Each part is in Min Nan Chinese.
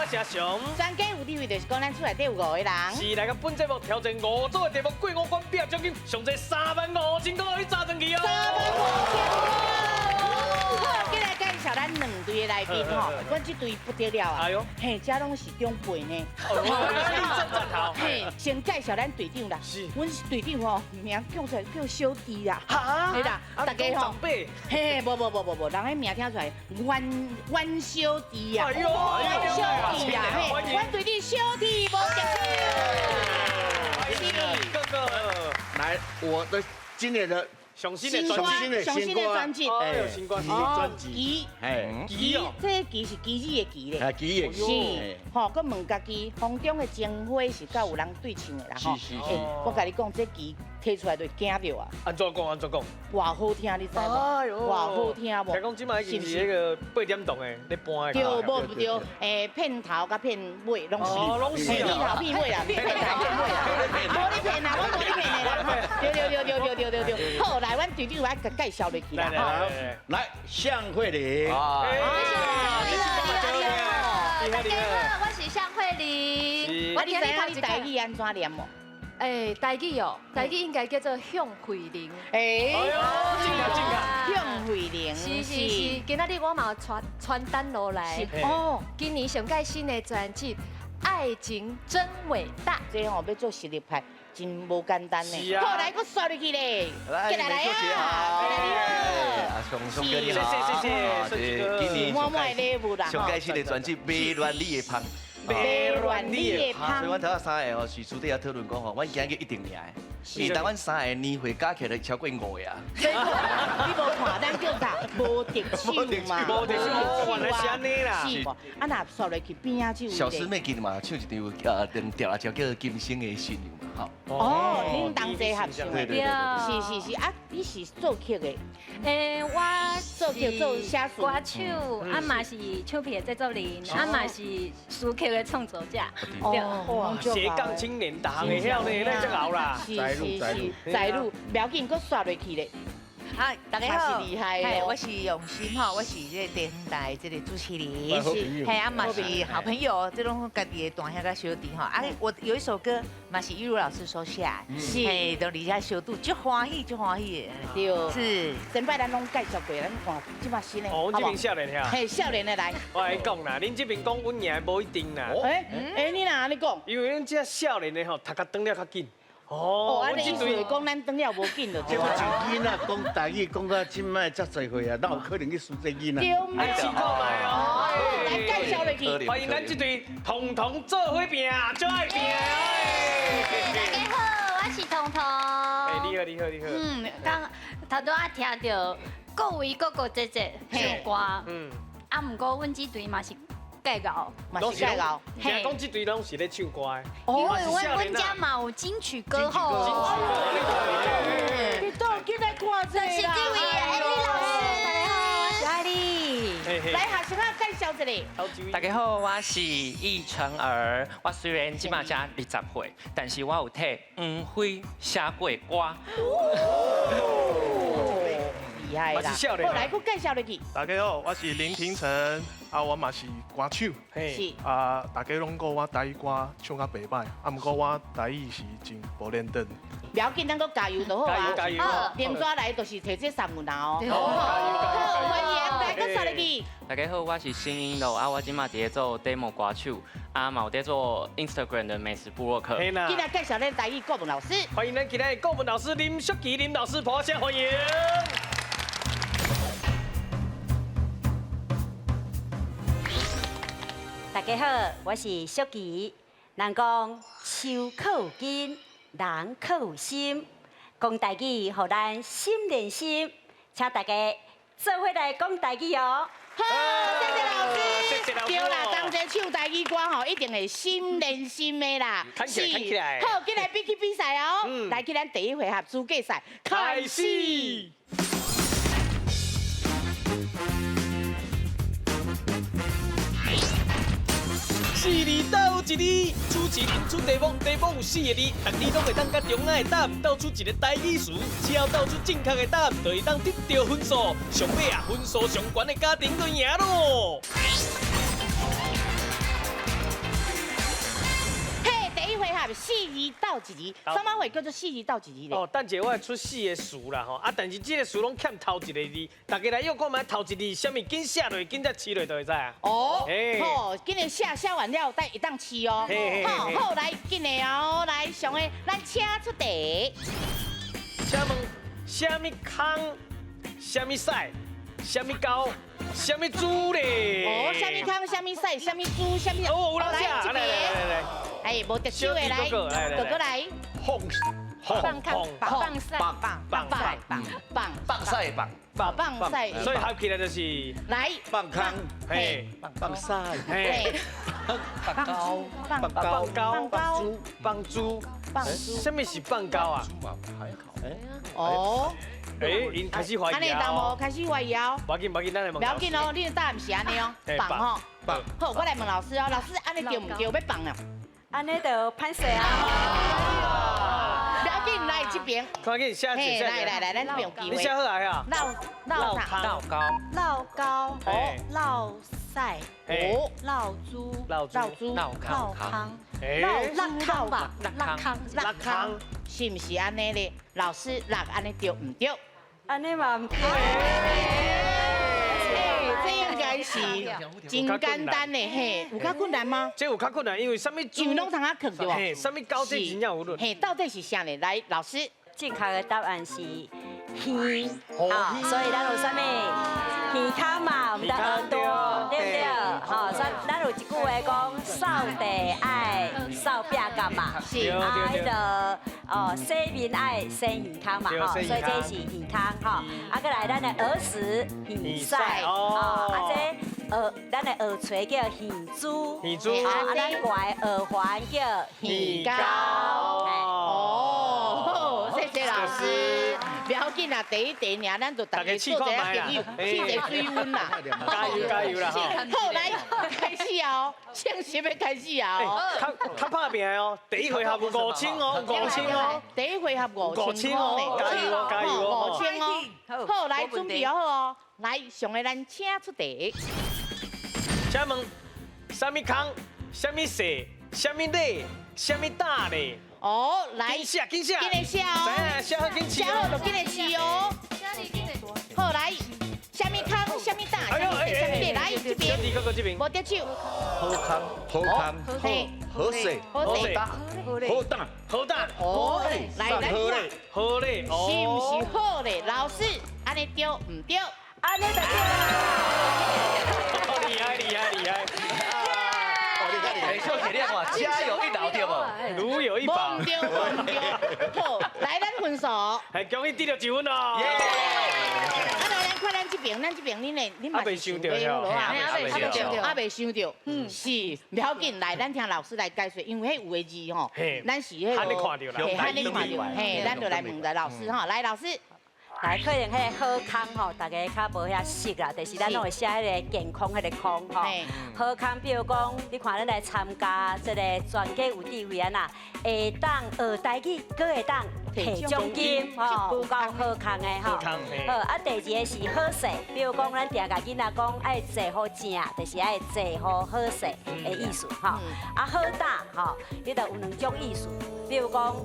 我是阿雄。全家有智慧就是講咱厝內底有五個人。是來到本節目挑戰五組的題目，過五關拼獎金，上濟35,000塊予你砸轉去哦。35,000。好，今來介紹咱兩隊的來賓吼，阮這隊不得了啊！哎喲，嘿，這攏是長輩呢。哦，嘿，先介紹咱隊長啦。是。阮隊長吼，名叫出來叫小弟啦。哈？對啦，大家吼。長輩。嘿，無無無無無，人彼名聽出來，阮阮小弟啊。哎喲，阮小弟啊，嘿，阮隊長小弟無敵手。是，哥哥。來，我的今年的。上新的專輯，上新的專輯，哎，新歌，新專輯，旗，哎，旗哦，這個旗是旗子的旗咧，旗的，是，吼，閣問家己，風中的情花是敢有人對唱的啦，吼，是是，我共你講，這旗提出來就會驚著啊。按怎講？按怎講？偌好聽，你知無？偌好聽無？聽講這擺已經是彼個八點檔的咧播的。對，無毋對，片頭佮片尾攏是，攏是，片頭片尾啦，片頭片尾啦，無你騙啦，我無你騙的啦，對對對對對對對對，好，來，阮隊長來共介紹落去啦，吼，來，向慧玲，大家好，我是向慧玲。我你知影你台語按怎念無？欸，台語哦，台語應該叫做向慧玲。欸，正確正確。向慧玲，是是是，今仔日我嘛有傳傳單落來。哦，今年上蓋新的專輯《愛情真偉大》。這吼欲做實力派，真無簡單呢。是啊。好，來，閣刷入去咧。來，來來啊，阿雄雄哥你好，謝謝謝謝，今年滿滿的禮物啦。上蓋新的專輯《迷戀你的芳》。迷戀你的芳。所以阮頭仔三个吼是私底下討論講吼，阮今日一定贏的。因為當阮三個年歲加起來超過五個啊。所以你無看，咱叫啥？無敵手嘛。無敵手，原來是按呢啦。是無？啊，若刷落去邊仔就有。小師妹今日嘛唱一張兩條啊，叫做《今生的新娘》嘛，吼。哦，恁同齊合唱的。對對對。是是是，啊，你是作曲的？欸，我作曲做寫詞。歌手，啊嘛是唱片的制作人，啊嘛是詞曲的創作者。哦，斜槓青年，逐項會曉呢，咱足𠢕啦。是是是，在路，不要緊，閣刷落去咧。好，大家好，厲害哦。我是永心哈，我是這個電台這個主持人，嘿，啊嘛是好朋友，這攏家己的大兄佮小弟哈。啊，我有一首歌嘛是玉如老師所寫，是，嘿，都而且小度足歡喜，足歡喜的。對，是。前擺咱攏介紹過，咱看這擺新的。哦，阮這邊少年遐。嘿，少年的來。我來講啦，恁這邊講阮贏無一定啦。欸欸，你若按呢講？因為阮這少年的吼，讀較轉了較緊。哦，按呢意思是講咱轉了無緊就對。這一囡仔講台語講到這擺遮濟歲啊，哪有可能去輸這囡仔？對嘛？試看覓哦。來介紹落去。歡迎咱這隊彤彤做伙拼，足愛拼的。大家好，我是彤彤。欸，你好，你好，你好。嗯，剛頭拄仔聽著各位哥哥姐姐唱歌，啊，毋過阮這隊嘛是。介𠢕，嘛是介𠢕，聽講這隊攏是咧唱歌的，因為阮阮遮嘛有金曲歌后。你倒進來看這啦。是這位艾莉老師，大家好，我是艾莉。來，學生仔介紹一下。大家好，我是易成兒。我雖然這擺才20歲，但是我有替黃輝寫過歌。厲害啦！好，來，閣介紹落去。大家好，我是林廷成，啊，我嘛是歌手。是。啊，大家攏講我台語歌唱較袂䆀，啊，毋過我台語是真無連貫。不要緊，咱閣加油就好啊！加油加油！連續來就是提這送分啊哦。好，歡迎，來，閣刷落去。大家好，我是新英樂，啊，我這馬佇咧做 demo 歌手，啊，嘛有佇做 Instagram 的美食部落客。今日介紹咱台語國文老師。歡迎咱今日國文老師林淑琪林老師，拍聲歡迎。大家好，我是淑琪。人講樹較有根，人較有心。講台語，予咱心連心，請大家做伙來講台語哦。好，謝謝老師。謝謝老師。對啦，同齊唱台語歌吼，一定會心連心的啦。看起來，看起來。好，進來比去比賽哦。來去咱第一回合資格賽開始。四字鬥一字，主持人出題目，題目有四個字，逐字攏會當佮中間的答案鬥出一個台語詞，只要鬥出正確的答案，就會當得著分數。上尾啊，分數上懸的家庭就贏囉。回合四字鬥一字，啥物會叫做四字鬥一字咧？哦，等下我會出四個詞啦吼，啊，但是這個詞攏欠頭一個字，大家來約看覓頭一字啥物，緊寫落，緊才試落就會知啊。哦，好，緊來寫寫完了，再會當試哦。好，好，來，緊來哦，來上個，咱請出題。請問，啥物空？啥物屎？啥物狗？啥物豬咧？哦，啥物空？啥物屎？啥物豬？啥物？哦，有人寫，來來來來。哎，無得手的來，哥哥來。放放放放放放放放放屎放放屎，所以合起來就是來放空，嘿，放屎，嘿，放高，放放高，放猪，放豬，放豬，啥物是放高啊？還好，哦。哎，𪜶開始懷疑按呢當無開始懷疑哦。無要緊，無要緊，咱來問。不要緊哦，你的答案毋是按呢哦，放吼。放。好，我來問老師哦，老師按呢對毋對？欲放啊？按呢就歹勢啊。不要緊，來這邊。快緊寫字，來來來，咱這邊有機會。你寫好來啊？鬧鬧鬧高。鬧高。鬧屎。哦。鬧豬。鬧豬。鬧康。鬧鬧康吧？鬧康。鬧康，是毋是按呢咧？老師，六按呢對毋對？按呢嘛毋對。這應該是真簡單的嘿，有較困難嗎？這有較困難，因為啥物？因為攏通啊囥對無？嘿，啥物狗這真正有論。嘿，到底是啥呢？來，老師，正確的答案是耳，啊，所以咱有啥物耳孔嘛，毋得耳朵，對不對？吼，所以咱有一句話講，掃地愛掃壁角嘛，是啊，彼個哦，洗面愛洗耳孔嘛，吼，所以這是耳孔吼。啊，閣來咱的耳屎耳屎，哦，啊這耳咱的耳垂叫耳珠，耳珠，啊，咱掛的耳環叫耳鈎。哦，謝謝老師。不要緊啦，第一題爾，咱就大家做一下朋友，試一下水溫啦。加油加油啦！好，來開始哦，正式欲開始哦。較較拍拚哦，第一回合有5000哦，5000哦。第一回合5000哦，加油哦，加油哦。5000哦。好，來準備好哦。來，上個咱請出題。請問，啥物空？啥物勢？啥物禮？啥物膽咧？哦，來，緊寫，緊寫，緊來寫哦，寫好緊寫好就緊來試哦。好來，啥物空，啥物膽，啥物勢，啥物禮，來這邊，無得手。好空，好空，好勢，好勢，好膽，好膽。哦，來來，好咧，是毋是好咧？老師，按呢對毋對？按呢就對。厲害厲害厲害！小姐，你看，家有一老對無？如有一寶。無對，無對。好，來，咱分數。係恭喜得著一分哦。啊，來，咱看咱這邊，咱這邊恁的，恁嘛是想袂落啊？啊，未想著，嗯，是，不要緊，來，咱聽老師來解說，因為彼有的字吼，咱是彼個，嘿，罕咧看著，嘿，咱就來問下老師吼，來，老師。來，可能彼个好康吼，大家較無遐熟啦，就是咱攏會寫彼个健康彼个康吼。好康，比如講，你看咱來參加這个全家有智慧按怎，會當學台語，閣會當提獎金吼，有夠好康的吼。好，啊，第二个是好勢，比如講，咱定共囡仔講愛坐予正，就是愛坐予好勢的意思吼。啊，好膽吼，彼就有兩種意思，比如講，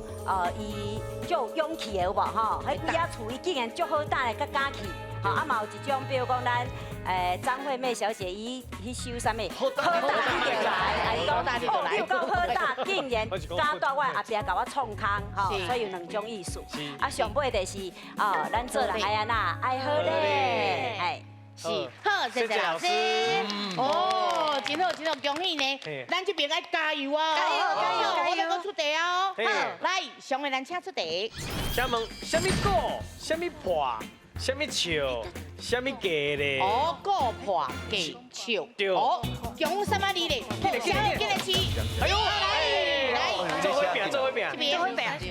伊足有勇氣的有無吼？彼幾仔厝伊竟然足好膽的，閣敢去，吼啊嘛有一種，比如講咱張惠妹小姐，伊彼首啥物？好膽你就來，啊伊講哦，你有夠好膽，竟然敢蹛我後壁共我創空，吼，所以有兩種意思。啊，上尾就是哦，咱做人愛按怎，愛好咧，哎。是，好，謝謝老師。哦，真好，真好，恭喜呢。咱這邊愛加油哦，加油，加油，我閣出題哦。好，來，上個咱請出題。請問，啥物果？啥物破？啥物笑？啥物價咧？哦，果破價笑。對。哦，講啥物字咧？寫好，緊來試。哎呦，來來，做伙拚，做伙拚。這邊。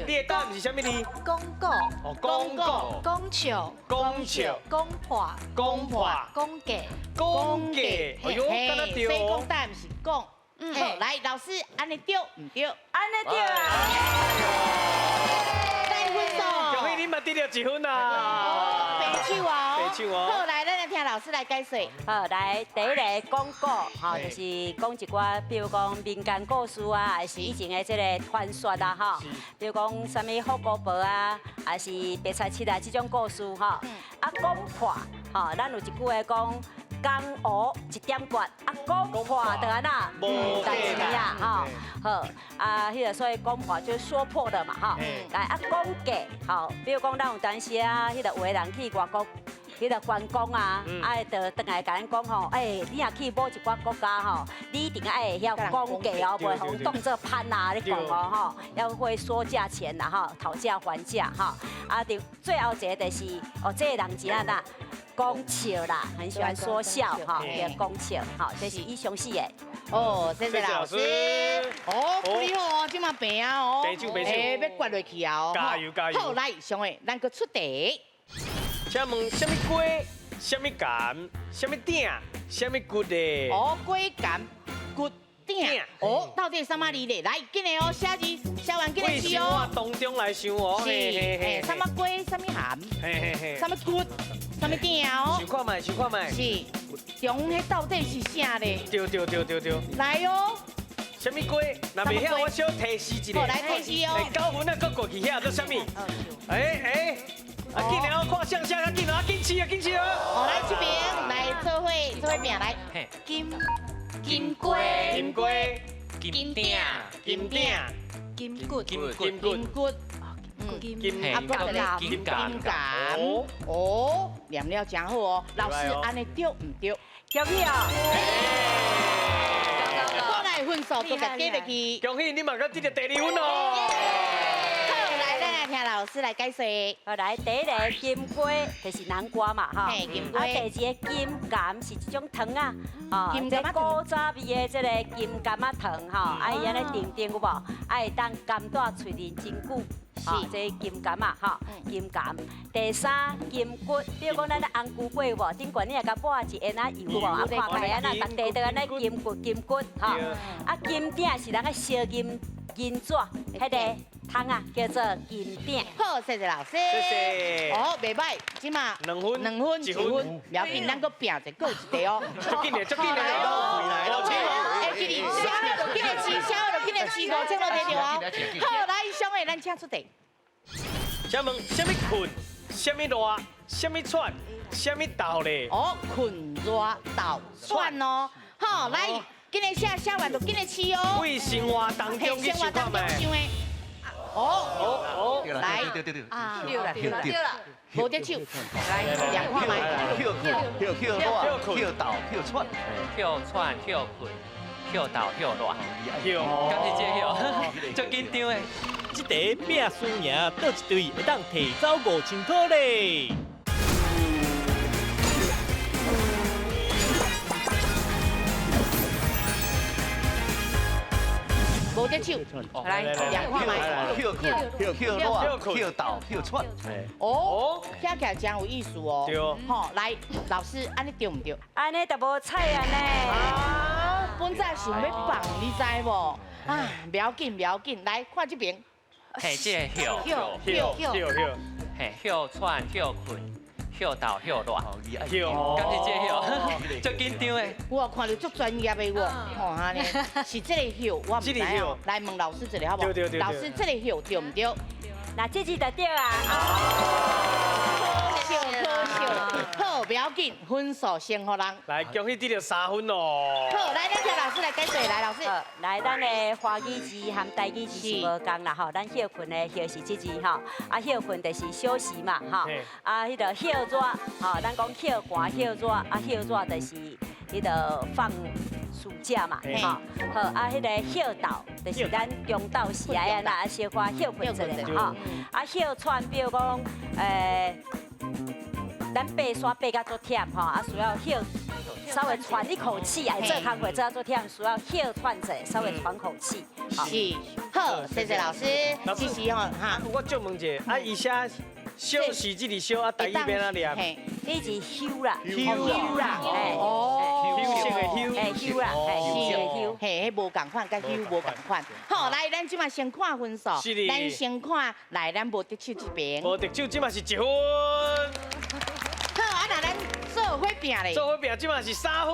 你的答案是啥物字？講果。哦，講果。講笑。講笑。講破。講破。講價。講價。哎呦，敢若對。所以講答案是講。好，來，老師，按呢對毋對？按呢對啊。來分數。恭喜你你嘛得著一分啦。白手啊！白手哦。好，來，咱來聽老師來解說。好，來第一个講古，吼，就是講一寡，比如講民間故事啊，還是以前的這個傳說啊，吼。比如講啥物福姑婆啊，還是白菜七啊這種故事，吼。啊，講破，吼，咱有一句話講。江湖一點訣，啊，講破就按怎？無代誌啊，吼，好，啊，彼个所以講破就是說破的嘛，吼。來啊，講價，吼，比如講咱有當時啊，彼個有的人去外國，彼個觀光啊，啊，會就轉來共咱講吼，欸，你若去某一寡國家吼，你一定愛會曉講價哦，袂予當做潘啊，你講哦，吼，要會說價錢啦，吼，討價還價，吼。啊，就最後一個就是，哦，這個人是按怎？講笑啦，很喜歡說笑哈，叫講笑，好，這是以上四个。哦，謝謝老師。哦，厲害哦，這麼平啊哦，白手白手，欸，欲割落去啊哦。加油加油。好，來，上位，咱閣出題。請問啥物雞？啥物鹹？啥物鼎？啥物骨的？哦，雞鹹骨鼎。哦，到底啥物字咧？來，緊來哦，寫字，寫完緊來試哦。當中來想哦。是，嘿，啥物雞？啥物鹹？啥物骨？啥物鼎哦？想看覓，想看覓。是，中迄到底是啥咧？對對對對對。來哦。啥物雞？若袂曉，我小提示一下。好，來提示哦。9分啊，閣過去遐做啥物？欸欸，啊緊來哦，看相聲啊，緊啊，緊試啊，緊試啊。哦，來這邊來做伙做伙拼來。金金雞。金雞。金鼎。金鼎。金骨。金骨。金骨。金金金柑哦，念了真好哦，老師按呢對毋對？恭喜哦！過來分數都共加入去。恭喜你嘛，閣得著第二分哦！好，來，咱來聽老師來解說。好，來第一个金瓜就是南瓜嘛，吼。金瓜。啊，第二个金柑是一種糖仔，哦，這古早味的這個金柑仔糖，吼，啊，伊按呢甜甜有無？啊，會當甘蹛喙裡真久。是，這金柑仔，吼，金柑。第三金骨，比如講咱紅菇粿有無？頂懸你若共抹一煙仔油有無？啊，看起來按怎，逐地都按呢金骨金骨，吼。啊，金鼎是人个燒金銀紙，彼个湯啊叫做金鼎。好，謝謝老師。謝謝。哦，袂䆀，這馬兩分，兩分，一分，不要緊，咱閣拼一個，閣有一題哦。足緊的，足緊的，來咯，欸，記得，小的就緊來試，小的就緊來試，5000攏摕著哦。好，來，上的咱請出題。請問啥物睏？啥物熱？啥物喘？啥物鬥咧？哦，睏熱鬥喘哦。好，來，緊來寫，寫完就緊來試哦。為生活當中去想看覓？哦哦哦，來，對對對，對啦對啦對啦，無得手，來兩看覓。歇睏、歇歇熱、歇鬥、歇喘、歇喘、歇睏、歇鬥、歇熱。歇，敢是這歇？足緊張的。這題拼輸贏，佗一隊會當提走5000箍咧。無得手，來兩看覓。歇睏、歇熱、歇鬥、歇喘。哦，聽起來真有意思哦。對。吼，來，老師，按呢對毋對？按呢就無彩啊呢。啊，本早想欲放，你知無？啊，不要緊，不要緊，來看這邊。嘿，這个歇歇歇歇，嘿，歇喘、歇睏、歇鬥、歇熱。歇，敢是這歇？足緊張的。我看著足專業的喎，吼按呢，是這個歇，我毋知哦。來問老師一下好無？對對對。老師，這個歇對毋對？那這字就對啊。可惜可惜，好，不要緊，分數先予人。來，恭喜得著3分哦。好，來，咱請老師來解說，來，老師。來，咱的華語字和台語字是無仝啦吼，咱歇睏的歇是這字吼，啊歇睏就是休息嘛吼，啊彼个歇熱吼，咱講歇寒歇熱，啊歇熱就是彼个放暑假嘛吼，好啊彼个歇鬥就是咱中晝時愛按怎小可歇睏一下吼，啊歇喘，比如講咱爬山爬甲足忝吼，啊需要歇，稍微喘一口氣，哎，做工課做甲足忝，需要歇喘者，稍微喘口氣。是，好，謝謝老師。老師其實吼，哈，我借問一下，啊，伊寫小時這個小，啊，台語欲按怎念？彼是休啦，休啦，哦，休息的。香，嘿香啦，嘿香的香，嘿，彼無仝款，佮香無仝款。好，來，咱這馬先看分數，咱先看，來，咱無得手這邊，無得手，這馬是1分。好，啊，那咱做伙拼咧，做伙拼，這馬是3分，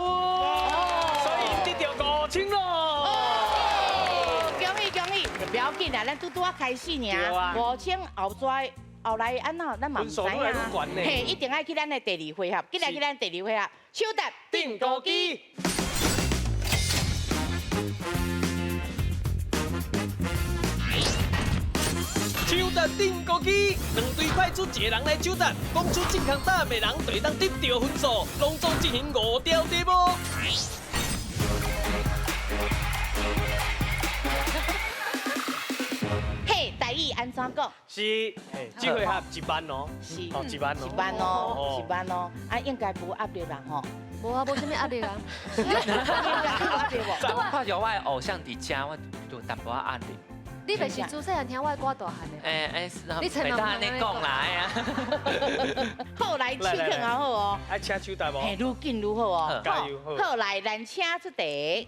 所以得著5000咯。恭喜恭喜，不要緊啦，咱拄拄仔開始爾，5000後跩。後來按怎，咱嘛毋知影。嘿，一定愛去咱的第二回合，緊來去咱第二回合，手搭釘孤枝。手搭釘孤枝，兩隊派出一個人來手搭，講出正確答案的人就會當得著分數，攏總進行5條題目。台語按怎講？是，這回合1萬哦，是，哦1萬哦，1萬哦，1萬哦，啊應該無壓力啦吼。無啊，無啥物壓力啊。應該無壓力無。我看著我的偶像佇遮，我就有淡薄仔壓力。你袂是自細漢聽我的歌大漢的？你千萬袂當按呢講啦，哎呀。好，來，手囥好哦。愛請手答無？嘿，愈緊愈好哦。加油！好，來，咱請出題。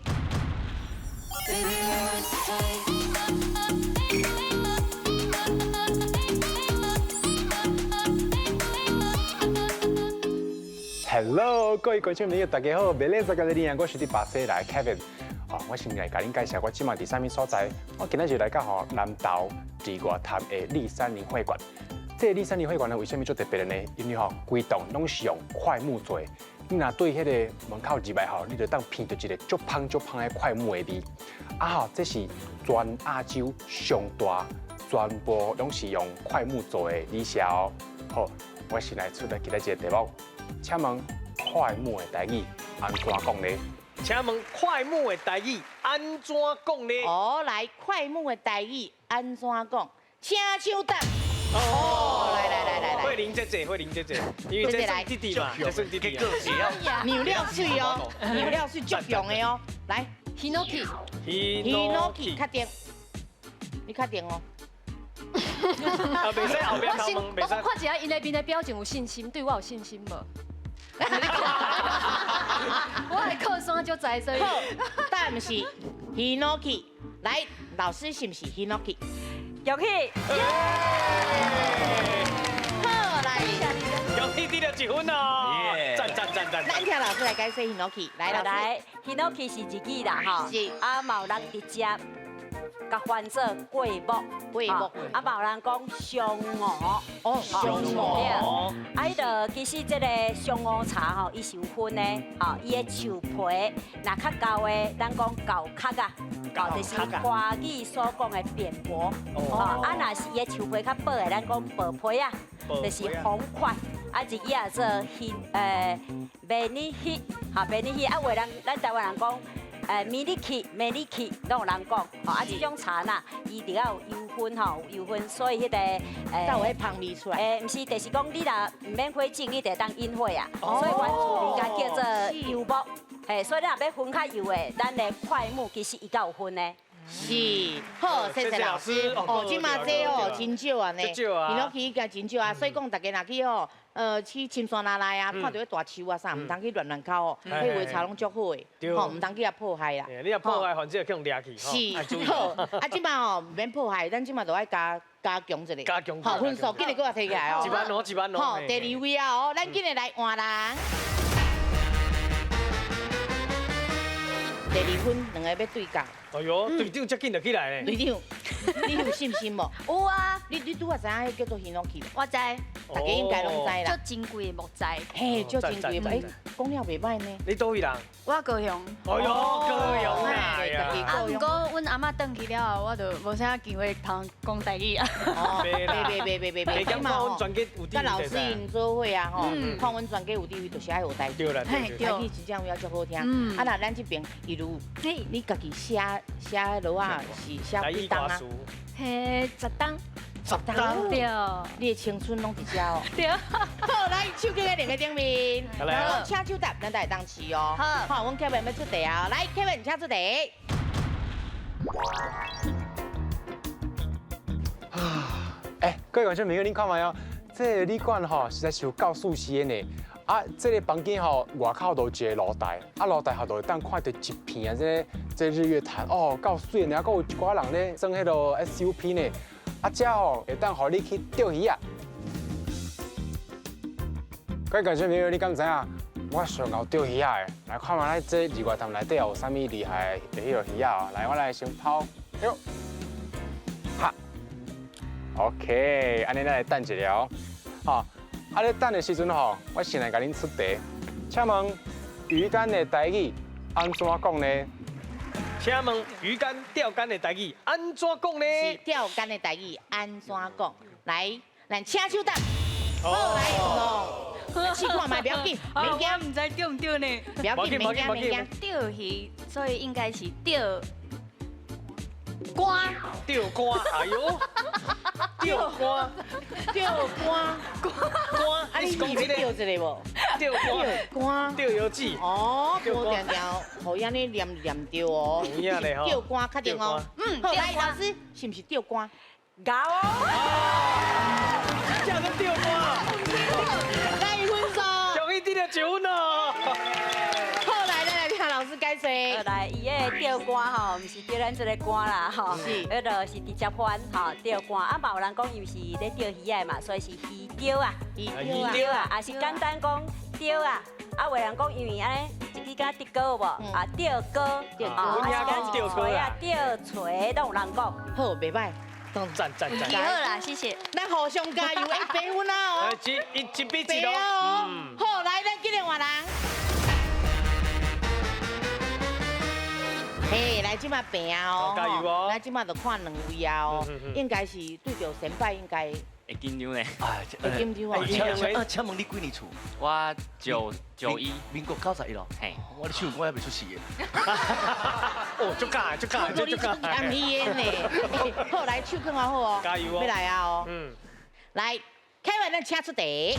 Hello，各位觀眾朋友，大家好！袂咧在個裡我是佇巴西來 Kevin。哦，我先來共恁介紹我這馬佇啥物所在。我今仔日來到吼南投日月潭的麗山林會館。這個麗山林會館呢，為啥物足特別的呢？因為吼規棟攏是用檜木做的。你若對彼個門口入來吼，你就當聞著一個足芳足芳的檜木的味。啊吼，這是全亞洲上大、全部攏是用檜木做的旅社哦。好，我先來出來今仔這個題目。請問檜木的台語按怎講呢？請問檜木的台語按怎講呢？哦，來，檜木的台語按怎講？請手答。哦，來來來來來。慧玲姐姐，慧玲姐姐，因為這算弟弟嘛，這算弟弟。牛料水哦，牛料水足用的哦。來，Hinoki，Hinoki，確定？你確定哦？我先，我看一下𪜶的面的表情有信心，對我有信心無？我的靠山就在所以。答案是 Hinoki。來，老師是毋是 Hinoki？恭喜！好，來，恭喜得了1分哦！讚讚讚讚！咱聽老師來解釋 Hinoki。來，老師，Hinoki 是日語啦，吼。是。啊，嘛有人直接共翻做過木，過木，啊，嘛有人講香芋，哦，香芋，啊，彼个其實這個香芋茶吼，伊是有分的，吼，伊的樹皮若較厚的，咱講厚殼啊，就是華語所講的扁薄，哦，啊，若是伊的樹皮較薄的，咱講薄皮啊，就是紅塊，啊，日語也做希，迷你希，哈，迷你希，啊，有的人咱台灣人講。迷你氣、迷你氣，攏有人講，吼啊，這種茶呐，伊比較有油分吼，有油分，所以彼個才有彼芳味出來。毋是，就是講你若毋免火煮，你就會當飲火啊。所以原住民共叫做油木，嘿，所以你若欲熏較油的，咱的檜木其實伊較有熏的。是，好，謝謝老師。哦，這馬這哦真少啊呢，伊攏去應該真少啊，所以講大家若去吼，去深山內內啊，看著彼大樹啊啥，毋通去亂亂敲哦，彼話茶攏足好的，吼，毋通去共破壞啦。你若破壞，反正會去掠去。是，好，啊，這馬吼毋免破壞，咱這馬就愛加強一下。加強。好，分數緊來閣來提起來哦。1萬哦，1萬哦。好，第二位啊哦，咱緊來來換人。第二分兩個欲對角。哎喲，隊長遮緊就起來咧。隊長，你有信心無？有啊。你拄仔知影彼叫做 Hinoki 無？我知。大家應該攏知啦。足珍貴的木材。嘿，足珍貴的。哎，講了袂歹呢。你佗位人？我高雄。哎喲，高雄啊！啊，毋過阮阿嬤轉去了後，我就無啥機會通講台語啊。哦，袂袂袂袂袂袂。你講阮全家有佮老師𪜶做伙啊吼，看阮全家有智慧，就是愛學台語。對啦，對。台語真正有影足好聽。啊，若咱這邊一如，你家己寫寫落仔是寫幾冬啊？嘿，10冬。10冬。對。你的青春攏佇遮哦。對。好，來手機在另個頂面。好，請手答，咱才會當試哦。好。好，阮 Kevin 欲出題啊，來，Kevin 請出題。哎，各位觀眾朋友，恁看覓哦？這個旅館吼，實在是有夠舒適的呢。啊，這个房間吼，外口就有一个露台，啊露台後頭會當看著一片啊，這日月潭哦，夠媠呢，閣有一寡人咧耍彼个 SUP 呢。啊，這吼會當予你去釣魚仔。各位觀眾朋友，你敢知影？我上𠢕釣魚仔的，來看覓咱這日月潭內底有啥物厲害的彼个魚仔哦。來，我來先拋，喲，哈，OK，按呢咱來等一下哦。吼，啊咧等的時陣吼，我先來共恁出題。請問魚竿的台語按怎講呢？請問魚竿釣竿的台語按怎講呢？是釣竿的台語按怎講？來，咱請手答。好，來哦。試看覓，不要緊，免驚。我毋知對毋對呢。不要緊，免驚，免驚。釣魚，所以應該是釣竿。釣竿，哎喲，釣竿，釣竿，竿。啊，你是講這個釣一個無？釣竿，釣藥紙。哦，無定定，予伊按呢念念著哦。有影咧吼。釣竿確定哦。嗯，好，來老師，是毋是釣竿？𠢕哦。這個釣竿。來分數。恭喜得著一分哦。好，來，咱來聽老師解說。來，伊的釣竿吼，毋是釣咱這個竿啦，吼，彼个是直接翻吼釣竿。啊，嘛有人講伊是咧釣魚仔嘛，所以是魚釣啊，魚釣啊，也是簡單講釣啊。啊，有人講因為按呢一支敢竹篙有無？啊，釣篙，啊，是講錘啊，釣錘，攏有人講。好，袂䆀。讚讚讚！好啦，謝謝。咱互相加油，會平分啊哦。1比1咯。好，來，咱今日換人。嘿，來這馬平哦，加油哦！咱這馬就看兩位啊哦，應該是對著先輩應該會緊張呢。會緊張哦。啊，請問你幾年次？我991，民國91咯。嘿，我咧唱歌還袂出世的。哦，足假，足假，足假。暗伊的呢。好，來手囥好哦。加油哦！欲來啊哦。嗯。來，開完咱請出題。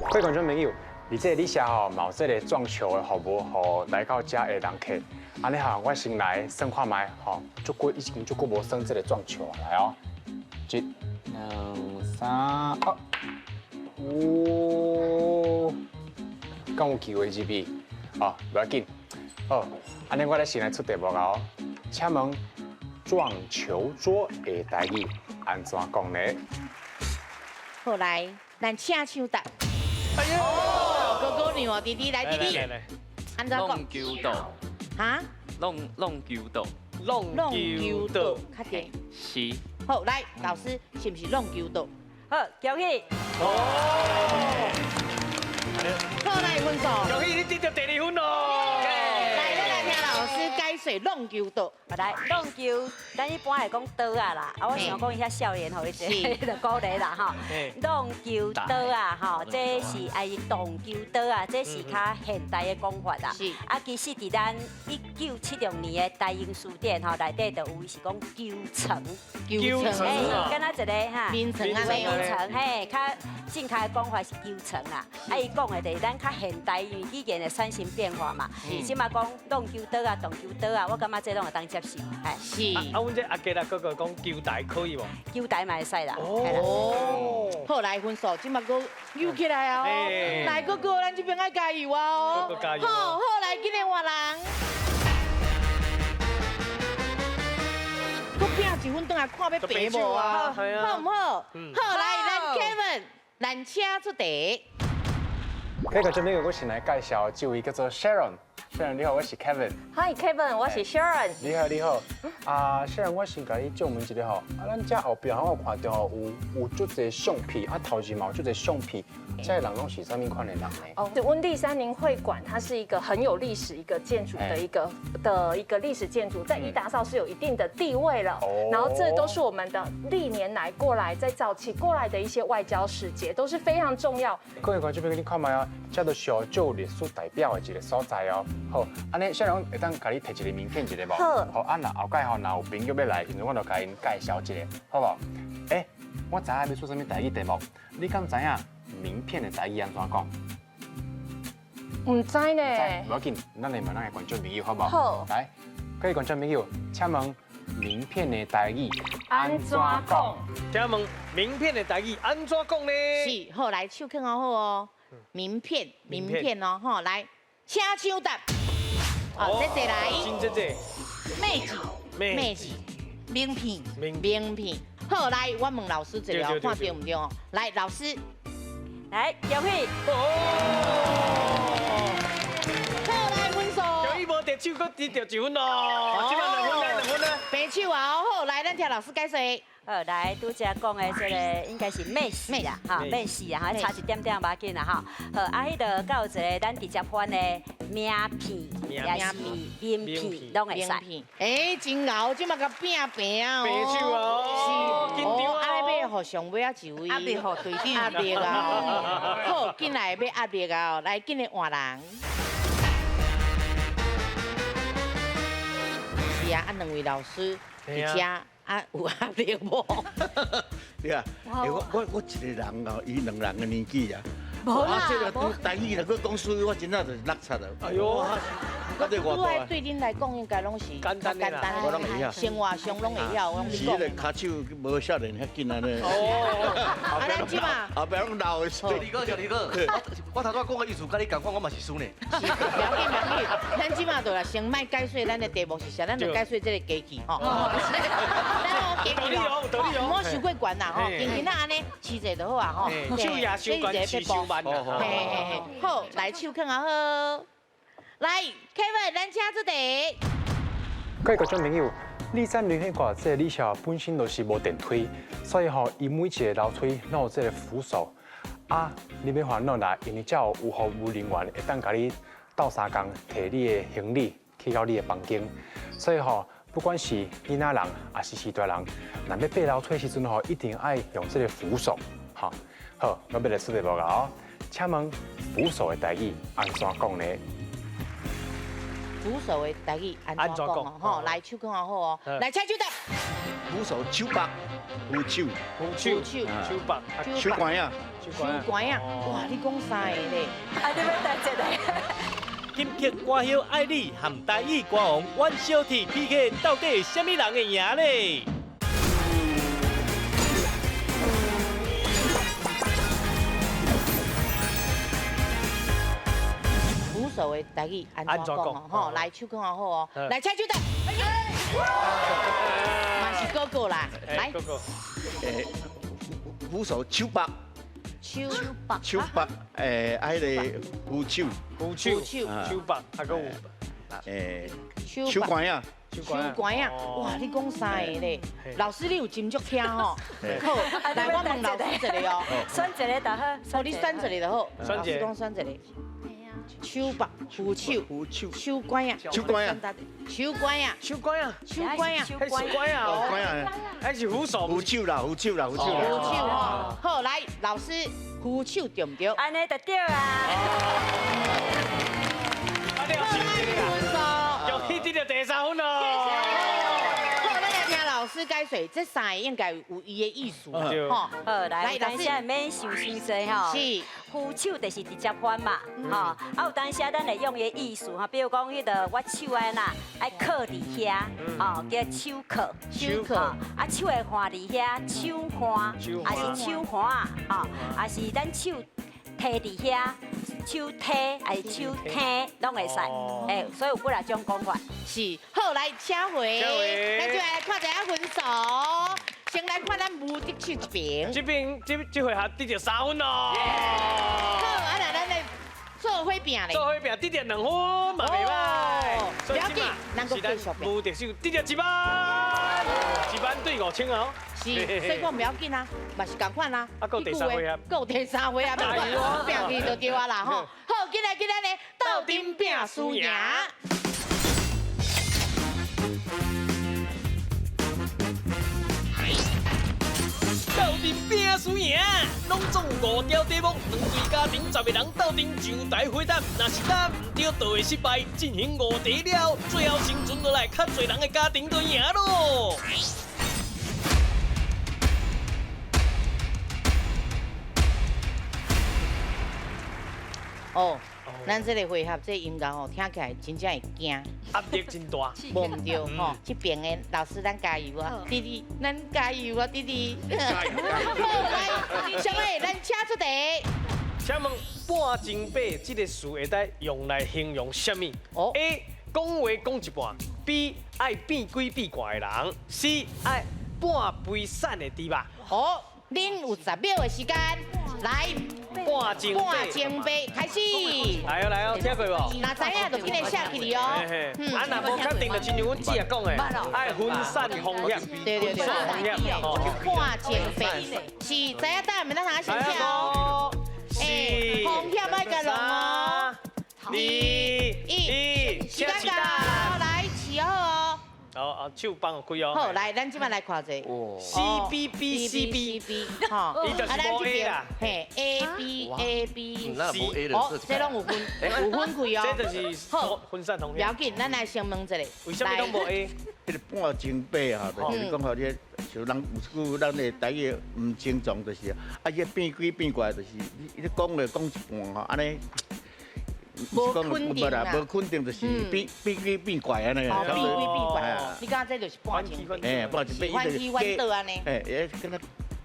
各位觀眾朋友，佇這個里社吼，嘛有這個撞球的服務，予來到遮的人客。按呢吼，我先來算看覓吼，足久已經足久無算這個撞球啊，來哦，一、兩、三、哦，五，敢有機會入去？哦，無要緊，好，按呢我來先來出題目哦。請問撞球桌的台語按怎講呢？好，來，咱請手答。哎喲，哥哥娘哦，弟弟來，弟弟，按怎講？弄球道。哈？弄球道。弄球道，確定。是。好，來，老師是毋是弄球道？好，恭喜。哦。好，來分數。恭喜你得著第二分咯。來，咱來聽老師解說弄球道。來，弄球，咱一般會講刀仔啦，啊，我想講伊遐少年吼，伊就鼓勵啦吼。弄球刀仔吼，這是愛動球刀仔，這是較現代的講法啦。是。啊，其實佇咱1976年的台英辭典吼內底就有，是講球床。球床啊。敢若一个哈。眠床啊。眠床嘿，較正確的講法是球床啦。啊，伊講的就是咱較現代，因為語言會產生變化嘛。是。這馬講弄球刀仔、動球刀仔，我感覺這攏會當接受。是。啊，阮這阿杰啊哥哥講球台可以無？球台嘛會使啦。哦。好，來分數，這馬閣扭起來啊！來，哥哥，咱這邊愛加油啊！哦。閣加油。好，好，來，今日換人。閣拼一分，轉來看欲平無啊？好毋好？好，來，咱 Kevin，咱請出題。這個這邊我先來介紹這位叫做 Sharon。Sharon 你好，我是 Kevin。 Hi Kevin，我是 Sharon。你好，你好。啊，Sharon，我先共你借問一下吼，啊，咱遮後壁我看著吼有足濟相片，啊頭前嘛有足濟相片，這个人攏是啥物款的人呢？哦，溫蒂三寧會館，它是一個很有歷史一個建築的一個歷史建築，在伊達邵是有一定的地位了。然後這都是我們的歷年來過來在早期過來的一些外交使節，都是非常重要。各位觀眾朋友，你看覓啊？這都是足歷史代表的一個所在哦。好，按呢，小龍會當共你提一個名片一下無？好。好，啊，若後蓋吼，若有朋友欲來，時陣我就共𪜶介紹一下，好無？欸，我知影欲出啥物台語題目，你敢知影名片的台語按怎講？毋知呢。無要緊，咱來問咱的觀眾朋友，好無？好。來，各位觀眾朋友，請問名片的台語按怎講？請問名片的台語按怎講呢？是，好，來，手囥好好哦。名片，名片哦，吼，來，請搶答。哦，這這來。真這這。妹子，妹子，名片，名片。好，來，我問老師一下，看對毋對哦？來，老師，來，恭喜。好，來分數。恭喜無得手，閣得著一分咯。這擺兩分啦，兩分啦。白手啊，好，來，咱聽老師解說。好，來，拄才講的這個應該是面試啦，哈，面試啊，哈，差一點點無要緊啦，哈。好，啊，彼度閣有一個咱直接翻的名片，也是名片，攏會使。欸，真𠢕，這馬共拼平哦。白手哦，是。哦，啊，欲予上尾仔一位。壓力予隊長。壓力啊！好，緊來欲壓力啊！來，緊來換人。是啊，啊，兩位老師佇遮。啊，有壓力無？對啊，我一個人哦，伊兩人的年紀啊，無啦，這個台語若閣講輸，我真正就是落漆了。哎喲，對對恁來講應該攏是簡單的啦，我攏會曉，生活上攏會曉，攏是彼个跤手無少年遐緊按呢。哦，啊，咱這馬後壁攏老的。小李哥，小李哥，我頭拄仔講的意思，佮你仝款，我嘛是輸呢。是，不要緊，不要緊，咱這馬就來先莫解說咱的題目是啥，咱就解說這個機器吼。咱機器哦，毋好傷過懸啦吼，輕輕仔按呢試者就好啊吼。手也傷懸，試傷慢啦。嘿嘿嘿，好，來手囥啊好。來，Kevin，咱請出題。各位觀眾朋友，驪山灵会馆這个里小本身就是無電梯，所以吼，伊每一个樓梯攏有這個扶手。啊，你欲煩惱啦，因為才有服務人員會當共你鬥相共提你的行李去到你的房間。所以吼，不管是囡仔人，抑是序大人，若欲爬樓梯時陣吼，一定愛用這個扶手。好，好，我欲來出題目啦哦。請問扶手的台語按怎講呢？扶手的台語按怎講哦？吼，來手囥好哦。來，請手答。扶手手縛，扶手，扶手，手縛，手拐仔，手拐仔。哇，你講三个咧？啊，你欲答一个？金曲歌后艾莉和台语歌王阮小铁 PK，到底啥物人会赢咧？扶手的台語按怎講哦？吼，來手囥好哦。來，請手答。嘛是哥哥啦，來。扶手手縛，手縛，手縛，啊，彼个扶手，扶手，手縛，啊，閣有，手拐仔，手拐仔，哇，你講三个咧，老師你有斟酌聽吼。好，來我問老師一個哦，選一個就好。哦，你選一個就好。老師講選一個。手縛，扶手，扶手，手拐仔，手拐仔，手拐仔，手拐仔，手拐仔，手拐仔哦，彼是扶手，扶手啦，扶手啦，扶手啦，扶手吼。好，來，老師，扶手對毋對？按呢就對啊。啊，你有恭喜得著第三分咯。好，咱來聽老師解說，這三个應該有伊的意思吼。好，來，有當時免想傷濟吼。是。扶手就是直接翻嘛，吼，啊有當時咱會用伊的意思吼，比如講彼个我手按怎愛靠佇遐，吼叫手靠，手靠，啊手會橫佇遐，手橫，抑是手橫，吼，抑是咱手提佇遐，手提，抑是手提，攏會使，欸，所以有幾若種講法。是，好，來，請回，咱就來看一下分數。先來看咱無敵手這邊，這邊這這回合得著3分咯。好，啊那咱來做伙拼咧。做伙拼得著2分嘛袂歹。不要緊，咱閣繼續拼。無敵手得著1萬，1萬對5000哦。是，所以講不要緊啊，嘛是仝款啊。啊，閣第三回合。閣第三回合，拼去就對啊啦吼。好，緊來緊來咧，鬥陣拼輸贏。鬥陣拼輸贏，攏總有5條題目，兩隊家庭10個人鬥陣上台回答，若是答毋對，就會失敗。進行5題了，最後生存落來較濟人的家庭就贏咯。哦，咱這個回合這音樂吼，聽起來真正會驚，壓力真大，無毋對吼。這邊的老師，咱加油啊，弟弟，咱加油啊，弟弟。好，來，小妹，咱請出題。请问半钟伯这个词会当用来形容啥物？哦，A 讲话讲一半，B 爱变鬼变怪的人，C 爱半肥瘦的猪肉。好，恁有10秒的时间，来，半钟半钟伯开始。来哦来哦，听过无？若知影就紧来写起来哦。啊，若无确定就亲像阮姊讲的，爱分散风险。对对对，风险。半钟伯是知影答案，咱通写写哦。哎，风险爱共弄哦。 2、1，时间到，来起好哦。哦哦，手放开哦。好，来，咱这摆来看者。 C B B C B B，吼，伊就是无 A 啦。嘿，A B A B C，哦，这拢有分，有分开哦。这就是分散风险。不要紧，咱来先问一下。为什么拢无 A？彼个半钟伯哈，就是讲吼，这像人有一句咱的台语毋清楚，就是啊，这变鬼变怪，就是你讲话讲一半吼，按呢。无肯定啦，无肯定就是变变鬼变怪按呢。哦，变鬼变怪，你感觉这就是半钟伯？哎，半钟伯，反起反倒按呢。哎，哎，敢若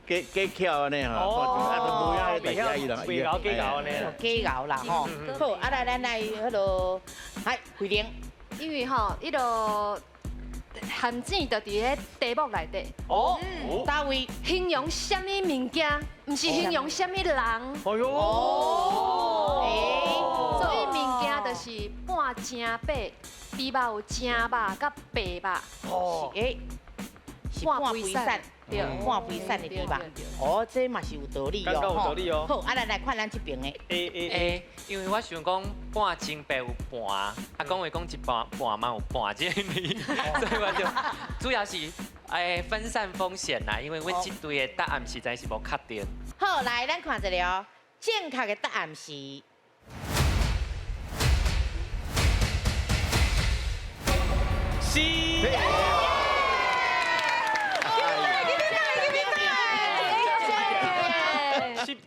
假假巧按呢吼，啊，都无影代志伊啦，假熬假熬按呢。假熬啦吼。好，啊来咱来彼落，来慧玲。因为吼，彼落陷阱就伫咧题目内底。哦，佗位？形容啥物物件，毋是形容啥物人。哎哟。哦。所以物件就是半正白，猪肉有正肉佮白肉。哦。欸，是半肥瘦，对，半肥瘦的猪肉。哦，这嘛是有道理哦。有道理哦。好，啊，咱来看咱这边的。 A A A，因为我想讲半钟伯有半，啊，讲话讲一半半嘛有半这个字，所以我就主要是分散风险啦，因为阮这队的答案实在是无确定。好，来，咱看一下哦，正确的答案是。 C。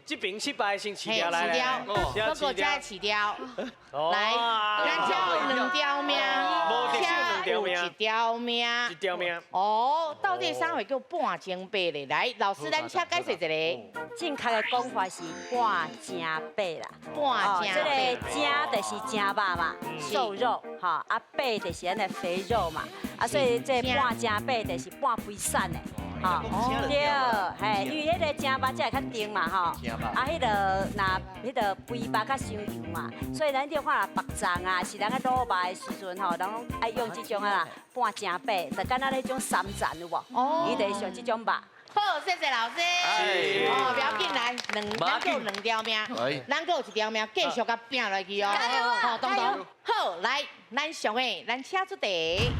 这边失败先饲掉来，不过才饲掉。来，咱这有两条命，这有一条命，一条命。哦，到底啥会叫半钟伯咧？来，老师，咱请解释一下。正确的讲法是半正伯啦，半正这个正就是正肉嘛，瘦肉哈，啊白就是咱的肥肉嘛，啊所以这半正伯就是半肥瘦的。吼，对，嘿，因为彼个正肉才会较甜嘛，吼，啊，彼个若彼个肥肉较伤油嘛，所以咱就看白粽啊，是咱咧卤肉的时阵吼，人拢爱用这种啊啦，半正白，就敢若彼种三层有无？哦，伊就是上这种肉。好，谢谢老师。哦，不要紧，来，咱阁有两条命，咱阁有一条命，继续共拼落去哦。好，东东，好，来，咱上的，咱请出题。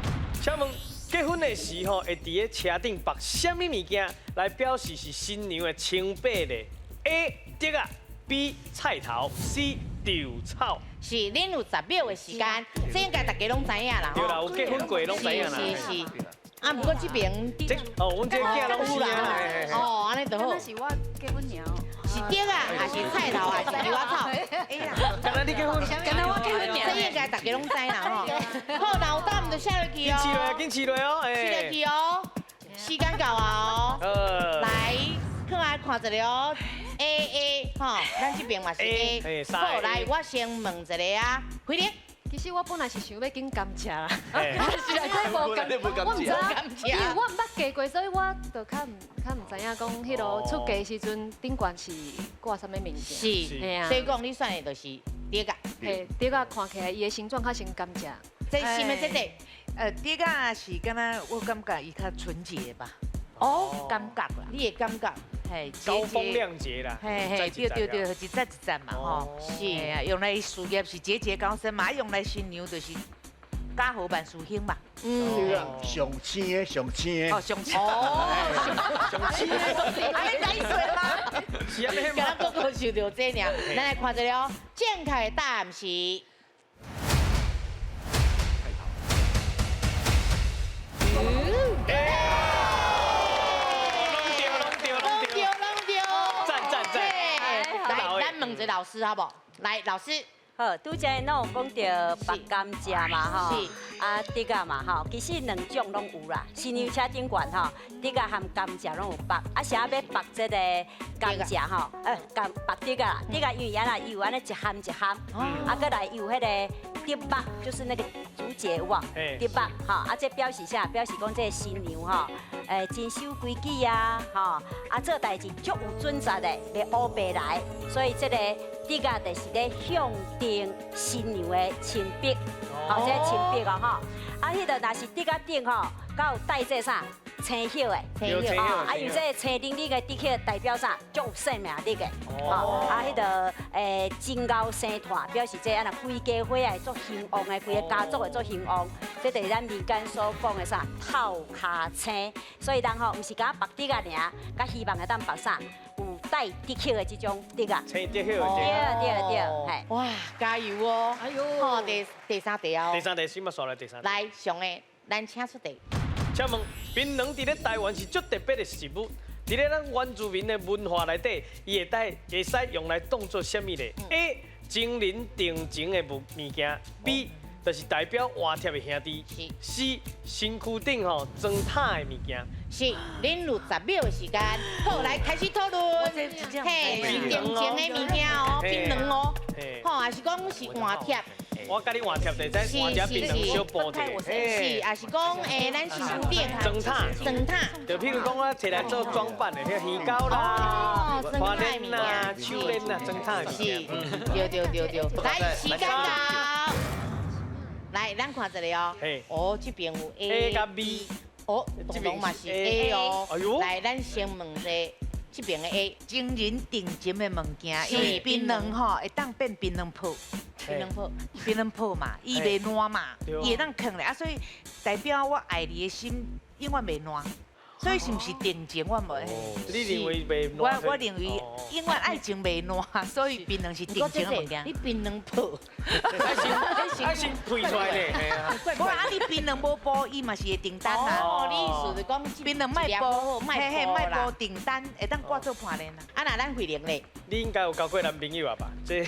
请问。结婚的时候，会伫咧车顶绑啥物物件来表示是新娘的称伯咧？A. 竹仔，B. 菜头，C. 稻草。是，恁有10秒的时间，这应该大家拢知影啦。对啦，有结婚过拢知影啦。是是是。啊，毋过这边，这哦，阮这囝拢有啦。哦，按呢就好。那是我结婚尔。是竹仔，还是菜头，还是稻草？哎呀，敢若你结婚，敢若我结婚尔，这应该大家拢知啦吼。好，若有答案就写落去哦。紧饲落，紧饲落哦，饲落去哦。时间到啊哦。来，过来看一下哦。A A 吼，咱这边嘛是 A。好，来，我先问一下啊，慧玲。其实我本来是想欲拣甘蔗啦，但是内底无甘，我毋知，因为我毋捌嫁过，所以我就较毋知影讲，彼落出嫁时阵顶悬是挂啥物物件。是，所以讲你选的就是竹仔。嘿，竹仔看起来伊的形状较像甘蔗。这是毋这个？竹仔是敢若我感觉伊较纯洁吧。哦，感觉啦，你的感觉。嘿，高风亮节啦，嘿嘿，对对对，一节一节嘛吼，是，用来事业是节节高升嘛，用来新娘就是家和万事兴嘛。嗯，上青的上青的。哦，上青。哦，上青的。啊，你知说吗？是啊，敢若个个想著这尔，咱来看一下哦，正确的答案是。问一个老师好不？来，老师，好，拄才拢有讲著缚甘蔗嘛吼，啊，竹仔嘛吼，其實兩種攏有啦。新娘車頂懸吼，竹仔含甘蔗攏有縛，啊，啥欲縛這个甘蔗吼，甘縛竹仔啦，竹仔因為按怎伊有按呢一項一項，啊，閣來有彼个竹笆，就是那個竹節有無？竹笆吼，啊，這表示啥？表示講這个新娘吼，真守規矩啊，吼，啊，做代誌足有準則的，袂烏白來，所以這个竹仔就是咧象徵新娘的親筆，吼，這個親筆哦，吼，啊，彼个若是竹仔頂吼，閣有帶這啥青葉的，青葉，啊，因為這個青靈靈的竹葉代表啥？足有生命力的，吼，啊，彼个真𠢕生炭，表示這按怎規家伙仔會足興旺的，規個家族會足興旺，這就是咱民間所講的啥透跤青，所以人吼，毋是干焦縛竹仔爾，較希望會當縛啥？有帶竹葉的這種竹仔，青竹葉的。對對對，嘿。哇，加油哦！哎呦，好，第三題哦。第三題，先嘛煞來第三題。來，上个，咱請出題。請問，檳榔佇咧台灣是足特別的食物，佇咧咱原住民的文化內底，伊會帶會使用來當做啥物咧？A. 情人定情的物件。B. 就是代表換帖的兄弟。C. 身軀頂吼裝塔的物件。是，恁有10秒的時間，好，來開始討論。嘿，是定情的物件哦，檳榔哦，吼，還是講是換帖？我佮你換帖，就使換隻檳榔小補者。是，也是講，咱身軀頂裝塔，裝塔。就譬如講，我摕來做裝扮的，彼個耳鈎啦、花鏈啦、手鏈啦，裝塔的物件。是，對對對對。來，時間到。來，咱看一下哦。哦，這邊有 A 佮 B。哦，這邊嘛是 A 哦。來，咱先問一下這邊的 A，情人定情的物件，因為檳榔吼會當變檳榔泡，檳榔泡，檳榔泡嘛，伊袂爛嘛，伊會當囥咧，啊，所以代表我愛你的心永遠袂爛。所以是毋是定情？我無。你認為袂爛？我認為永遠愛情袂爛，所以檳榔是定情的物件。你檳榔泡，愛先配出來咧。無啊，你檳榔無補，伊嘛是會訂單啊。哦，你意思是講檳榔莫補，嘿嘿，莫補訂單，會當掛做伴鏈啊。啊，那咱慧玲咧？你應該有交過男朋友啊吧？這，你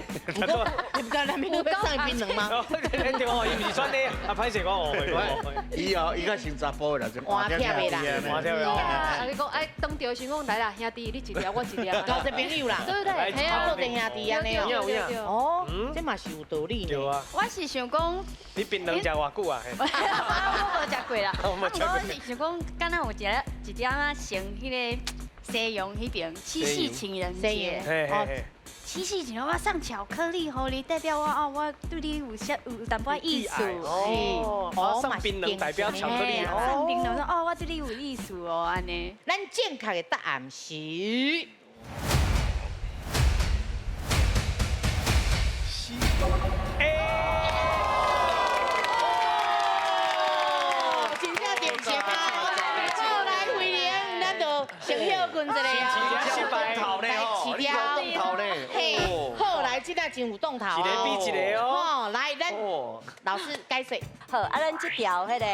毋交男朋友欲送伊檳榔嗎？對哦，伊毋是選你，啊，歹勢講誤會。伊哦，伊較像查埔的啦，換帖的啦。啊！你講哎，當著時講來啦，兄弟，你一粒，我一粒，交一朋友啦，對不對？嘿啊，做陣兄弟按呢哦。哦，這嘛是有道理呢。我是想講，你檳榔食偌久啊？我無食過啦。我是想講，敢若有一個一點仔像彼个西洋彼邊七夕情人節。七夕情人我送巧克力予你，代表我哦，我對你有些有淡薄意思。哦，送檳榔代表巧克力。送檳榔說哦，我對你有意思哦，按呢。咱正確的答案是。真正定情啊！好，來慧玲，咱就先休困一下哦。來，起掉。嘿，好，來，這個真有動頭。一個比一個哦。來，咱老師解說。好，啊，咱這條彼个，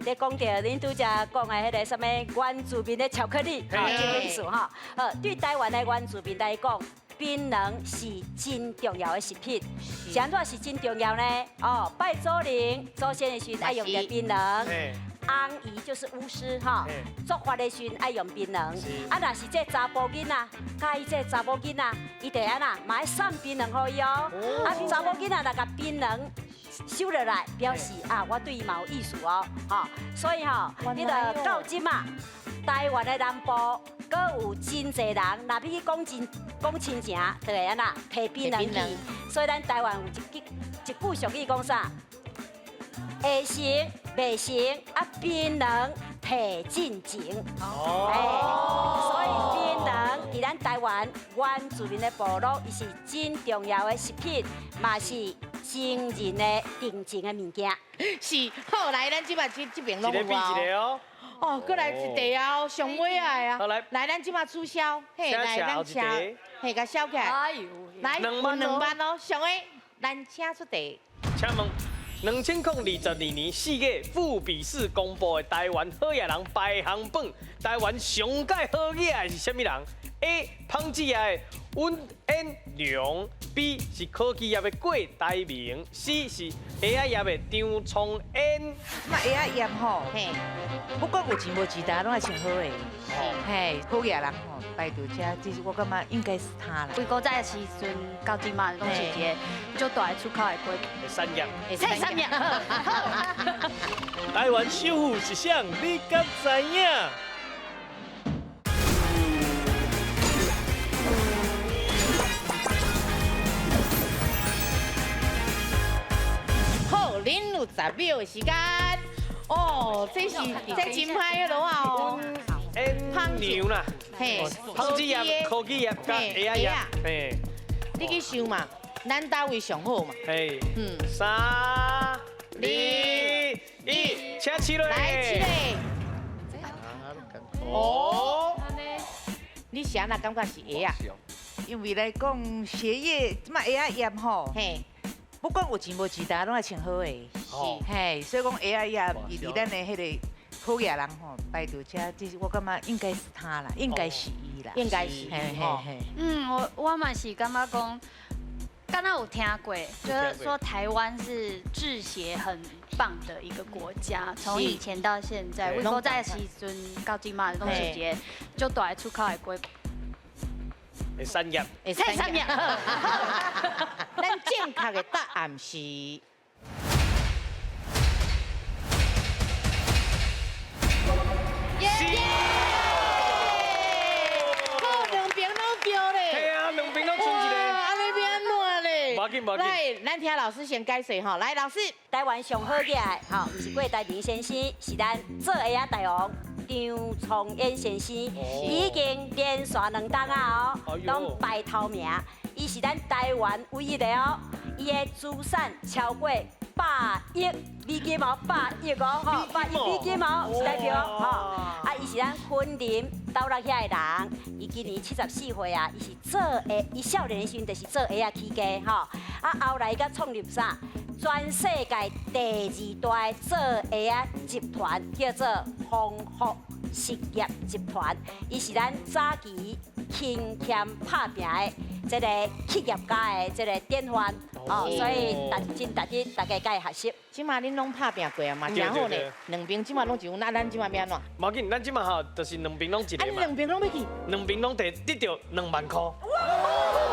咧講著恁拄才講的彼个啥物原住民的巧克力，這本書吼。好，對台灣的原住民來講，檳榔是真重要的食品。是按怎是真重要呢？哦，拜祖靈、祖先的時陣愛用著檳榔。紅姨就是巫師哈，做法的時陣愛用檳榔。啊，若是這查埔囡仔，佮意這查某囡仔，伊就按怎，嘛愛送檳榔予伊哦。啊，查某囡仔若共檳榔收落來，表示啊，我對伊嘛有意思哦，吼。所以吼，你著到這馬，台灣的南部，閣有真濟人，若欲去講真講親情，就會按怎，提檳榔去。所以咱台灣有一句俗語講啥？會成袂成啊，檳榔提進前。哦，所以檳榔佇咱台灣原住民的部落，伊是真重要的食品，嘛是情人的定情的物件。是，好，來，咱這擺這邊攏有哦。哦，閣來一題哦，上尾仔的啊。好來，來，咱這擺取消，嘿，來，咱車，嘿，共燒起來。哎呦，來，2萬哦，上个，咱請出題。請問。2022年4月，富比士公布的台灣好野人排行榜，台灣上蓋好野的是啥物人？A. 芳子的温彦良，B 是科技业的郭台铭，C 是鞋仔业的张聪恩。嘛鞋仔业吼，不管有钱无钱，大家拢爱穿好的。嘿，好野人吼，摆伫遮，其实我感觉应该是他啦。规古早的时阵到这马拢是一个足大的出口的国。产业。产业。台湾首富是谁？你敢知影？好，恁有10秒的时间。哦，这是这真歹的咯哦。胖牛啦，嘿，纺织业、科技业佮鞋仔业，嘿，你去想嘛，咱单位上好嘛。嘿，3、2、1，请起来。来起来。哦，你是按怎感觉是鞋仔？因为来讲鞋业，这马鞋仔业吼，嘿，不管有钱无钱，大家拢爱穿好的，是，嘿，所以讲鞋仔业伊伫咱的彼个好野人吼，摆伫遮，这是我感觉应该是他啦，应该是伊啦，应该是，嘿嘿嘿。我嘛是感觉讲，敢若有听过，就是说台湾是制鞋很棒的一个国家，从以前到现在，我古早的时阵到这马拢是一个足大的出口的国。产业，产业。咱正确的答案是。耶！好，两边拢对咧。嘿啊，两边拢剩一个。按呢欲按怎咧？无要紧，无要紧。来，咱听老师先解释吼。来，老师，台湾上好额的吼，毋是郭台铭先生，是咱做鞋仔大王张聪彦先生。伊已经连续2冬啊哦，拢排头名。伊是咱台湾唯一的哦，伊的资产超过100亿美金哦，100亿哦，吼，100亿美金哦，是代表吼。啊，伊是咱云林斗六遐的人，伊今年74岁啊，伊是做鞋，伊少年的时阵就是做鞋仔起家吼。啊，后来伊阁创立啥？全世界第2大做鞋仔集团，叫做丰福实业集团。伊是咱早期勤俭打拼的这个企业家的这个典范哦，所以真值得大家共伊学习。这马恁拢打拼过啊嘛，真好呢。两边这马拢一样，那咱这马欲按怎？无要紧，咱这马吼就是两边拢一个嘛。啊，两边拢欲去？两边拢得得到2万块。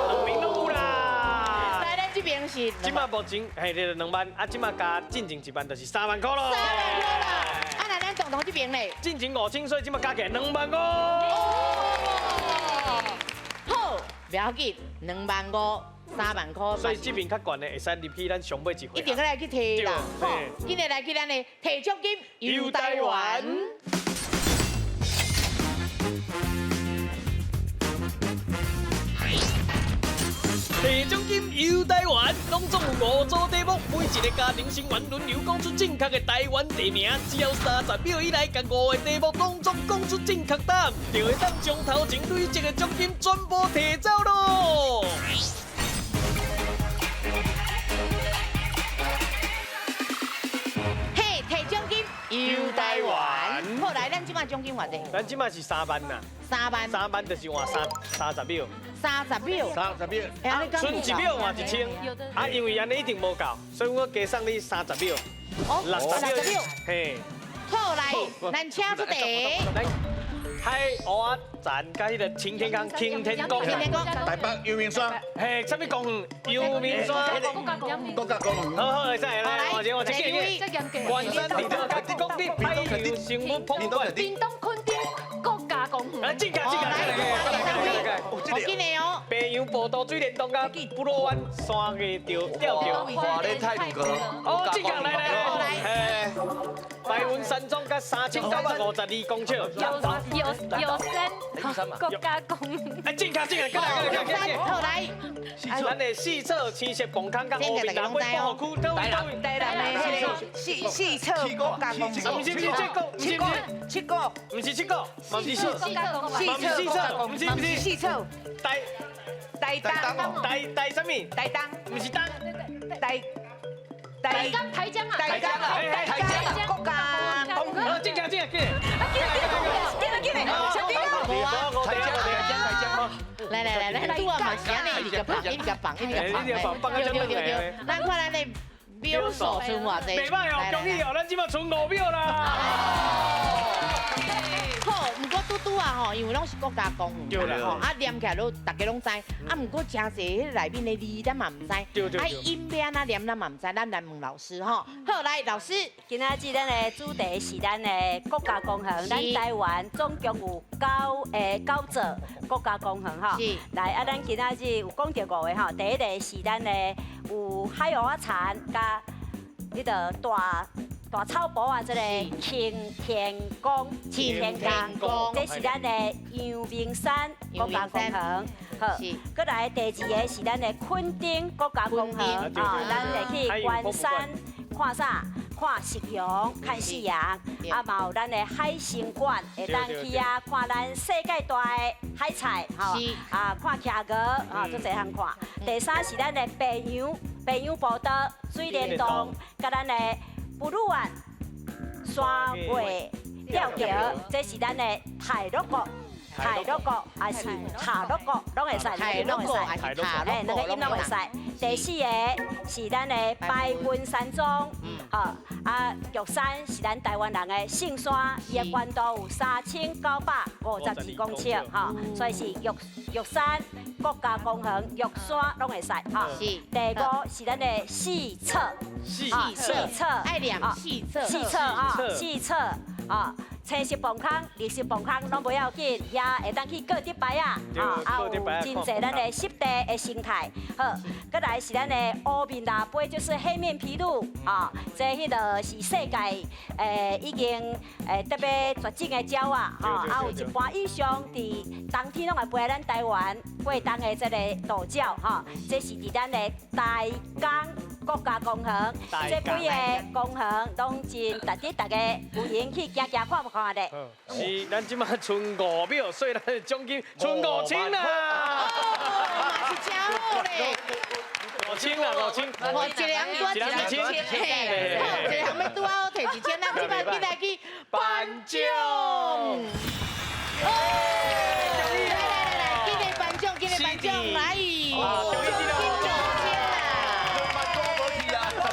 两边拢有啦。来，咱这边是。这马目前嘿，这2万，啊，这马加进前1万就是3万块咯。3万块啦。啊，那咱总统这边咧？进前5000，所以这马加起来2万5。好，不要紧，2万5。3万块，所以这边较悬的会使入去咱上尾一回。一定来去提啦，吼！今日来去咱的提奖金游台湾。提奖金游台湾，拢总有5组题目，每一个家庭成员轮流讲出正确的台湾地名，只要30秒以内，共5个题目拢总讲出正确答案，就会当将头前累积的奖金全部提走咯。嘿，提奖金游台湾。好，来，咱这马奖金偌济？咱这马是3万啦。3万。3万就是换30秒。30秒。30秒。剩1秒换1000。啊，因为按呢一定无够，所以我加送你30秒。哦，60秒。嘿。好，来，咱请出题。海蚵仔站佮彼个擎天岗，擎天岗，台北阳明山，嘿，啥物公园？阳明山，国家公园。好好，会使来，我这个，关山地头佮国立海洋生物博物馆，屏东垦丁国家公园。来，进个，进个，来，好紧的哦。白杨步道水帘洞佮布洛湾山崖吊吊桥，华联太鲁阁。哦，进个，来来来，嘿，白云山庄佮3952公尺。有山国家公园。哎，进卡进卡，过来过来过来。好来，咱的四册青色崩坑佮乌面南尾保护区，台南台南的四册国家公园。不是不是七个，不是七个，不是七个，不是四，不是四册，不是不是四册。台台东台台什么？台东，不是东。台台江台江啊，台江啊，台江国家公园。进卡进卡进。进来进来，小弟哥。台江台江台江。来来来，咱拄啊嘛吼，是按呢，一直共放，一直共放，一直共放，对对对对。咱看咱的秒数賰偌济？袂歹哦，恭喜哦，咱这马賰5秒啦。好，毋过拄拄啊吼，因为拢是国家公园吼，啊念起来拢大家拢知，啊毋过真济彼内面的字咱嘛毋知，啊音欲按怎念咱嘛毋知，咱来问老师吼。好，来老师，今仔日咱的主题是咱的国家公园，咱台湾总共有9座国家公园吼。来，啊咱今仔日有讲到5个吼，第一个是咱的有海芋仔田佮彼个大草埔啊，这个擎天宫，擎天宫，这是咱的阳明山国家公园。好，阁来第2个是咱的垦丁国家公园啊，咱会去关山看啥？看夕阳，看夕阳，啊嘛有咱的海参馆，会当去遐看咱世界大的海菜，吼，啊看企鹅，啊足济项看。第三是咱的白杨步道、水帘洞，佮咱的布鲁湾山月吊桥，这是咱的太鲁阁，太鲁阁还是塔鲁阁，拢会使，太鲁阁还是塔鲁阁，两个音拢会使。第4个是咱的白云山庄，好，啊玉山是咱台湾人的圣山，伊的高度有3952公尺，吼，所以是玉山国家公园，玉山拢会使，吼。第5是咱的四册，四册，爱念四册，四册啊，四册啊。青色磅空、绿色磅空拢不要紧，遐会当去过得牌仔，啊有真济咱的湿地的生态。好，阁来是咱的乌面喇叭，就是黑面琵鹭，啊，这彼个是世界已经特别绝种的鸟仔，吼，啊有一半以上伫冬天拢会飞来咱台湾过冬的这个渡鸟，吼，这是伫咱的台江国家公园，这几个公园拢真值得大家有闲去行行看看咧。是，咱这马賰5秒，所以咱的奖金賰5000啦。哦，嘛是真好咧。5000啦，5000。哦，一人多一千，嘿，好，一人欲拄好提1000，咱这马紧来去颁奖。来来来来，紧来颁奖，紧来颁奖，来。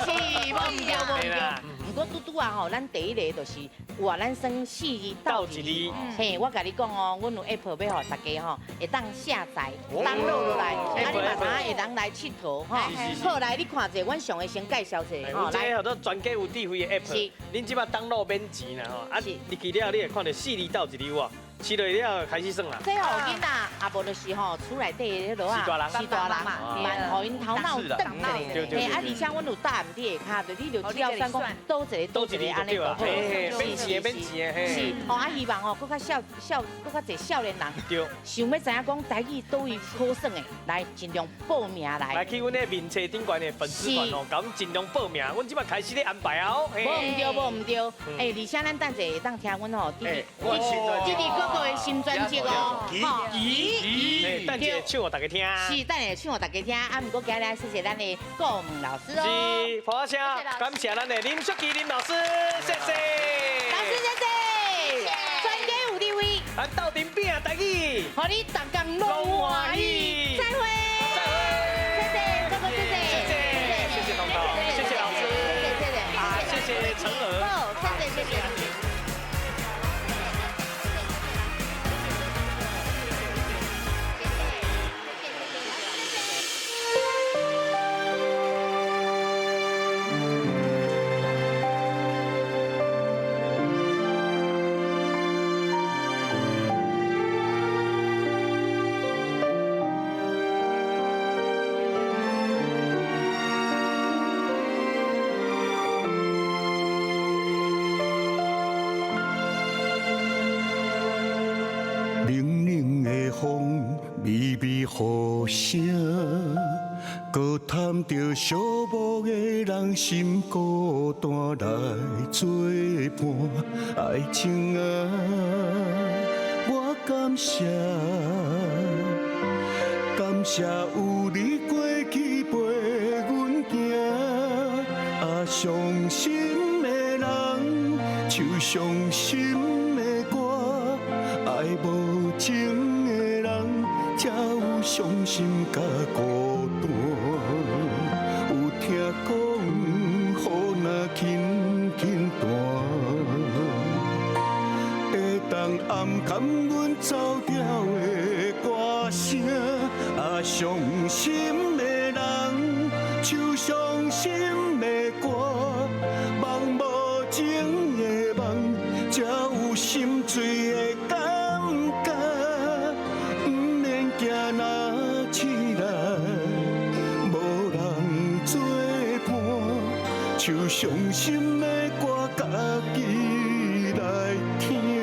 是，无毋对，无毋对。毋过拄拄啊吼，咱第一个就是有啊，咱算4字斗一字。嘿，我共你讲哦，阮有 app 欲予大家吼，会当下载、download 落来，啊，你嘛知影会当来𨑨迌吼。好，来你看者，阮上个先介绍者吼。来，这叫做全家有智慧的 app。恁这马 download 免钱啦吼，啊，入去了你会看到4字斗一字哇。饲落了开始算啦。这予囡仔，啊无就是吼，厝内底彼落啊，饲大人，慢予𪜶头脑转一下。嘿，啊，而且阮有答案伫下跤，就你就只要算讲佗一个佗一个按呢就好。免钱的，免钱的，是，哦啊，希望哦，阁较少少，阁较济少年人，想欲知影讲台语佗位好耍的，来尽量报名来。来去阮的面册顶悬的粉丝团哦，共阮尽量报名，阮这摆开始咧安排啊。无毋对，无毋对，哎，而且咱等下会当听阮吼弟弟弟弟哥哥的新专辑哦，咦，等下唱予大家听。是，等下唱予大家听。啊，毋过今日谢谢咱的顾问老师哦。是，破声，感谢咱的林淑琪林老师，谢谢。老师谢谢。专家有智慧，咱斗阵拼台语，予你逐工拢欢喜。再会。再会。谢谢，哥哥谢谢。谢谢，谢谢彤彤，谢谢老师，谢谢谢谢，啊，谢谢陈儿。好，谢谢谢谢。雨声，阁探著寂寞的人心孤单来作伴。爱情啊，我感谢，感谢有你过去陪阮行。啊，伤心的人唱伤心的歌，爱无情的人才有傷心佮孤單。有聽講雨若輕輕彈，會當掩蓋阮走調的歌聲。啊，傷心的人唱傷心的歌，夢無情的夢，才有心醉的感覺。毋免驚若醒來，無人做伴，唱傷心的歌，家己來聽。